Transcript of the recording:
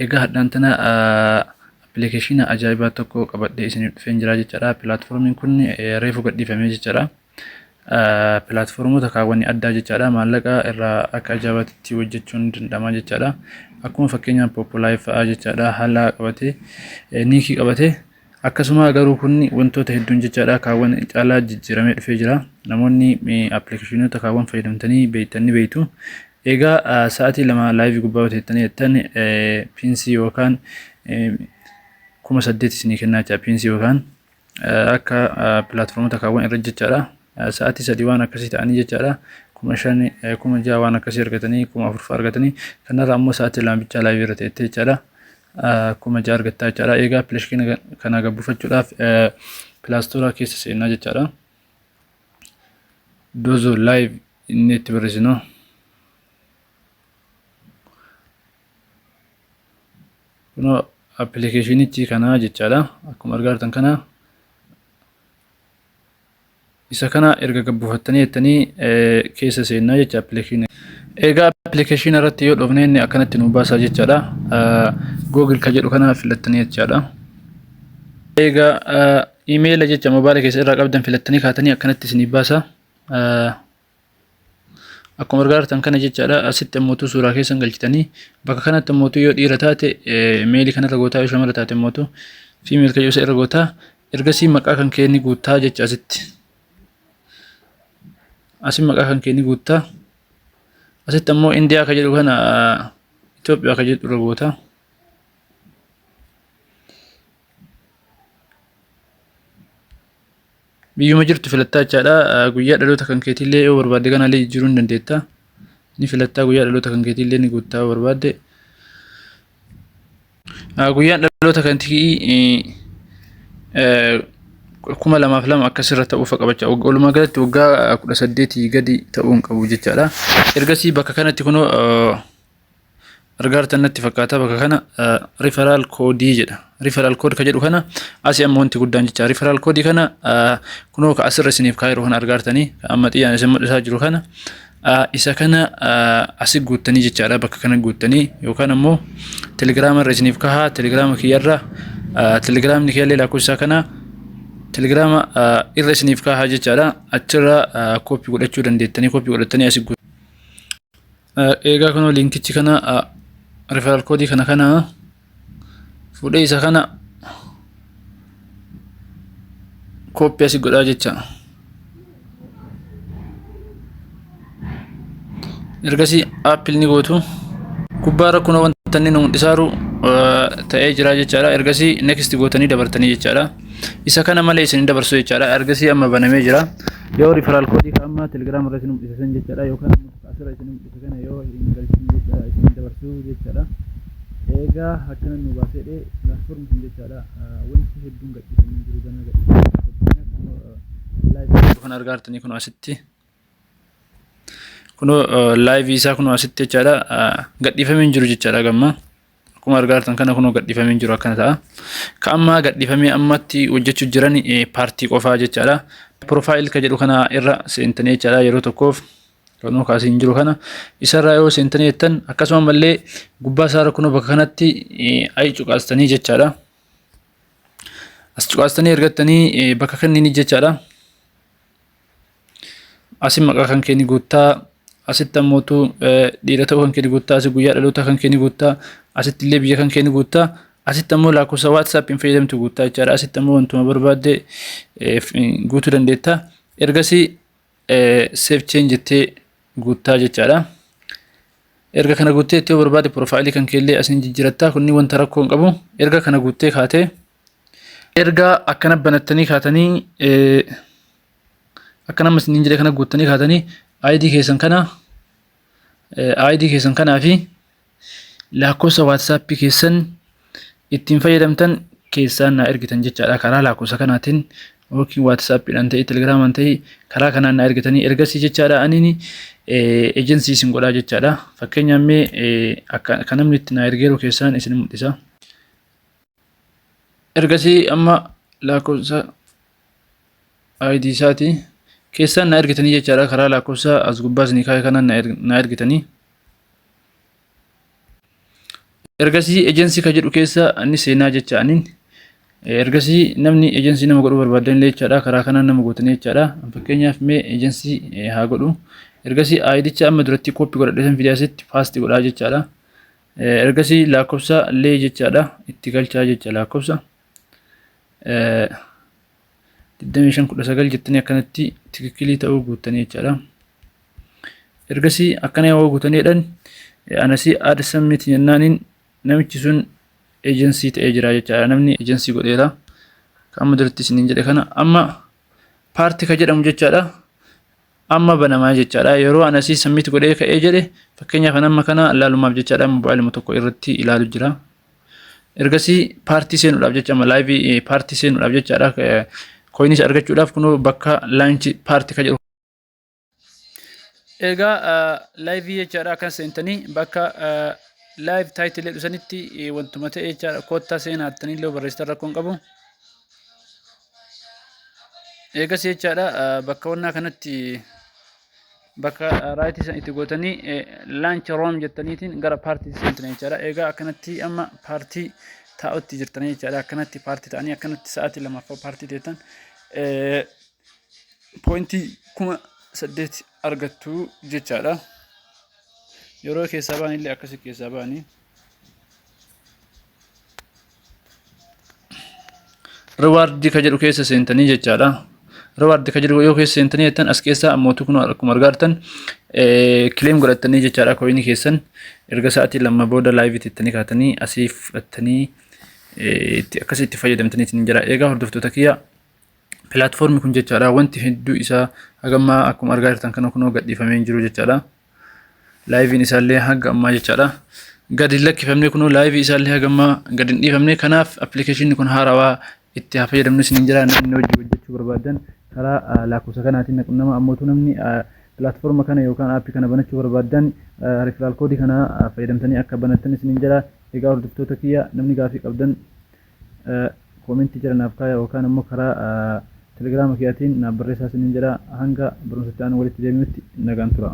Egaa hadhaan tana appilikeeshiina ajaa'ibaa tokko qabadhee isiniif dhufeen jira jechaadha. Pilaatfoormiin kun reefu gadhiifamee jechaadha. Pilaatfoormota kaawwanni addaa jechaadha. Maallaqa irraa akka ajaa'ibaatti hojjechuun ni danda'ama jechaadha. Akkuma fakkeenyaaf Poopolaayif fa'aa jechaadha. Haala qabatee niikii qabatee akkasuma garuu kun wantoota hedduun jechaadha kaawwan caalaa jijjiiramee dhufee jira. Namoonni appilikeeshinoota kaawwan fayyadamtanii beektan ni beektu. Egaa sa'aatii 2 live gubbaa yoo teettanii jettan piinsii yookaan 8000 isinii kennaa jecha piinsii yookaan akka pilaatfoormota kaawwan irra jechaadha. Sa'aatii 3 waan akkasii ta'anii jechaadha. 5000 6000 waan akkasii argatanii 4000 fa'aa argatanii kanarra ammoo sa'aatii 2 bichaa live irra teettee jechaadha. 6000 argattaa jechaadha. Egaa appilikeeshinii kana gabbufachuudhaaf pilaastoora keessa seennaa jechaadha. Dozo live inni itti barreessinu. Kunoo appilikeeshinichi kana jechaadha. Akkuma argaa jirtan kana isa kana erga gabbuufattanii jettanii keessa seennaa jecha appilikeeshinii. Egaa appilikeeshinii irratti yoo dhufne inni akkanatti nu baasaa jechaadha. Google ka jedhu kana filattanii jechaadha. Egaa imeela jecha moobaayila keessa irraa qabdan filattanii kaatanii akkanatti isinii baasa. Akkuma argaa jirtan kana jechaadha. Asitti ammootu suuraa keessan galchitanii bakka kanatti ammootu yoo dhiira taate meelii kanarra gootaa yoo shamara taate ammootu fiimeel kan isa irra gootaa ergasii maqaa kan kee ni guuttaa jecha asitti. Asi maqaa kan kee ni guuttaa. Asitti ammoo Indiyaa ka jedhu kana Itoophiyaa ka jedhu irra gootaa. Biyyuma jirtu filattaa jechaadha. Guyyaa dhaloota kan keetiillee yoo barbaadde kanallee jijjiiruu ni dandeetta. Ni filattaa guyyaa dhaloota kan keetiillee ni guuttaa yoo barbaadde. Guyyaan dhaloota kan keetii 2002 akkasirra ta'uu fa qaba jechuudha. Walumaa galatti waggaa 18 gadi ta'uu hin qabu jechaadha. Ergasii bakka kanatti kunoo argaartan natti fakkaata bakka kana referral koodii jedha. Referral code ka jedhu kana asii amma wanti guddaan jecha referral koodii kana kunoo ka asirra isiniif kaa'eeru kana argaartanii amma xiyyaan isin mul'isaa jiru kana isa kana asi guuttanii jechaadha bakka kana guuttanii yookaan ammoo telegiraama irra isiniif kahaa telegiraama kiyyarra telegiraamni kiyyallee lakkoofsa kana telegiraama irra isiniif kahaa jechaadha achirra kooppii godhachuu dandeettanii kooppii godhattanii asi guuttanii. Eegaa kunoo liinkichi kana referral koodii kana kana fuudhee isa kana kooppii asi godhaa jecha. Ergasii aappil ni gootu. Gubbaarra kunoo wanta inni nu mul'isaaru ta'ee jira jechaadha. Ergasii next gootanii dabartanii jechaadha. Isa kana malee isin hin dabarsu jechaadha. Ergasii amma banamee jira. Yoo referral koodii ka amma telegram irra isin mul'ise san jechaadha yookaan ammoo ka asirra isin mul'ise kana yoo hin galchin jechaadha isin dabarsu jechaadha. Egaa akkana nu baasee dhee platform kun jechaadha wanti hedduun gadhiifamee jiru ganaa gadhiifamee live kan argaa jirtanii kun asitti kunoo live isaa kunoo asitti jechaadha gadhiifamee hin jiru jechaadha gamma. Akkuma argaa jirtan kana kunoo gadhiifamee jiru akkana ta'a. Ka ammaa gadhiifamee ammatti hojjechuu jiran paartii qofaa jechaadha. Profile ka jedhu kana irra seentanii jechaadha yeroo tokkoof kunoo kaasiin jiru kana isarraa yoo seentanii jettan akkasuma mallee gubbaa isaarra kunoo bakka kanatti ayi cuqaastanii jechaadha. As cuqaastanii ergattanii bakka kanniin jechaadha. Asi maqaa kan kee ni guuttaa. Asitti ammootu dhiira ta'uu kan kee ni guuttaa. Asi guyyaa dhalootaa kan kee ni guuttaa. Asitti illee biyya kan kee ni guuttaa. Asitti ammoo lakkoofsa WhatsApp hin fayyadamtu guuttaa jechaadha. Asitti ammoo wantuma barbaadde guutuu dandeetta. Ergasii save change jettee guuttaa jechaadha. Erga kana guuttee itti yoo barbaade piroofaayilii kan keellee asiin jijjiirattaa. Kunni wanta rakkoo hin qabu. Erga kana guuttee kaatee erga akkana banattanii kaatanii akka nama isiniin jedhe kana guuttanii kaatanii ID keessan kana ID keessan kanaa fi lakkoofsa WhatsApp keessan ittiin fayyadamtan keessaan naa ergitan jechaadha. Karaa lakkoofsa kanaatiin yookiin WhatsAppidhaan ta'e Telegiraamaan ta'e karaa kanaan naa ergitanii ergasii jechaadha aniin ejensii isin godhaa jechaadha. Fakkeenyaaf mee akka kan namni itti naa ergeeru keessaan isin mul'isa. Ergasii amma lakkoofsa ID isaati keessaan na ergitanii jechaadha karaa lakkoofsa as gubbaa isinii kaa'e kanaan na ergitanii. Ergasii agency ka jedhu keessa inni seenaa jecha aniin. Ergasii namni agency nama godhuu barbaadan illee jechaadha karaa kanaan nama gootanii jechaadha. Fakkeenyaaf mee agency haa godhu. Ergasii IDcha amma duratti copy godhadhee san fidee asitti paste godhaa jechaadha. Ergasii lakkoofsa illee jechaadha itti galchaa jecha lakkoofsa. 25 19 jettanii akkanatti tikikilii ta'uu guuttanii jechaadha. Ergasii akkana yoo guutanii jedhan anasii add submit jennaaniin namichi sun agency ta'ee jira jechaadha. Namni agency godheera. Kan amma duratti isiniin jedhe kana amma party ka jedhamu jechaadha. Amma banamaa jechaadha. Yeroo anasii submit godhee ka'ee jedhe, fakkeenyaaf an amma kana laalumaaf jechaadha mobaayiluma tokko irratti ilaalu jira. Ergasii party seenuudhaaf jecha amma live party seenuudhaaf jechaadha. Coinis argachuudhaaf kunoo bakka launch party ka jedhu. Egaa live jechaadha akkan seentanii bakka live title jedhu sanitti wantuma ta'e jechaadha koottaa seenaattanii illee barreessitan rakkoon qabu. Eegas jechaadha bakka wannaa kanatti bakka right san itti gootanii launch room jettaniitiin gara party seentanii jechaadha. Egaa akkanatti amma party taa'utti jirtanii jechaadha. Akkanatti party ta'anii akkanatti sa'aatii 2ffaa party teettan point 8000 argattu jechaadha. Yeroo keessaa ba'an illee akkasi keessaa ba'anii. Reward ka jedhu keessa seentanii jechaadha. Reward ka jedhu yoo keessa seentanii jettan as keessa ammootu kun akkuma argaa jirtan claim godhattanii jechaadha coin keessan erga sa'aatii 2 booda live teettanii kaatanii asii fudhattanii akkasii itti fayyadamtanii ittiin jira. Egaa hordoftoota kiyya, platform kun jechaadha wanti hedduu isaa hagammaa akkuma argaa jirtan kana kunoo gadhiifamee hin jiru jechaadha. Liveiin isaallee haga ammaa jechaadha. Gadi hin lakkifamne, kunoo live isaallee haga ammaa gadi hin dhiifamne. Kanaaf applicationni kun haarawaa itti haa fayyadamnu isiniin jira. Namni hojii hojjechuu barbaadan karaa lakkoofsa kanaatiin nama ammootu namni platform kana yookaan app kana banachuu barbaadan referral code kana fayyadamtanii akka banattan isiniin jira. Egaa hordoftoota kiyya, namni gaafii qabdan comment jala naaf kaaya yookaan immoo karaa telegiraama kiyyaatiin naaf barreessaa isiniin jira. Hanga barumsatti aanu walitti deebinutti nagaan tura.